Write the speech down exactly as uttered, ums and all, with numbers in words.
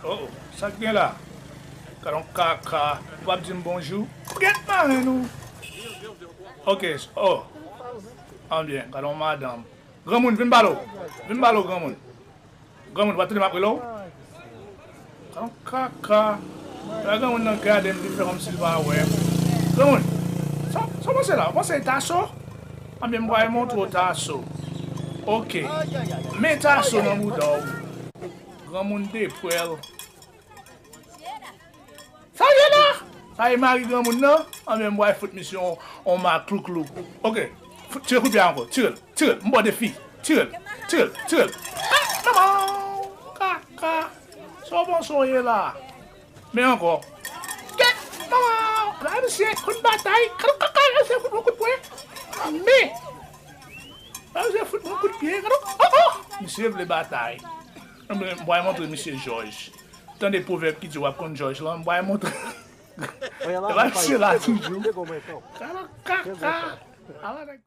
Oh, oh, sa k gen la? Gad on kaka. Ou p ap di m bonjou? Ou gen maren nou. Ok, oh. Anbyen, gad on madanm. Granmoun, vin pale w. Vin pale w, granmoun. Granmoun, ou pa tande m ap rele w? Gad on kaka. Lè granmoun nan gade m, li fè kòmsi l pa wè m. Granmoun, sa, sa w panse la? Ou panse e taso? Anbyen, m pral montre w taso. Ok. Men taso nan bouda w. Granmoun depwèl. Sa w ye la? Sa e mari granmoun nan? Anbyen, m pral fout misye on, on maklouklou. Ok. Fout, tire kout pye a ankò. Tire l. Tire l. M ba w defi. Tire l. Tire l. Tire l. Ah, manman! Kaka. Sa w panse w ye la? Men ankò. Kèt! Manman! La misye konn batay. Kado kaka, la misye fout mwen kout pwen. Men! La misye fout mwen kout pye. Kado, oh, oh! Misye vle batay. Anbyen, m pral montre misye jòj. Tande pwovèb ki di w ap konn jòj lan, m pral montre. Epa misye la toujou. Kaka. Ala nèg.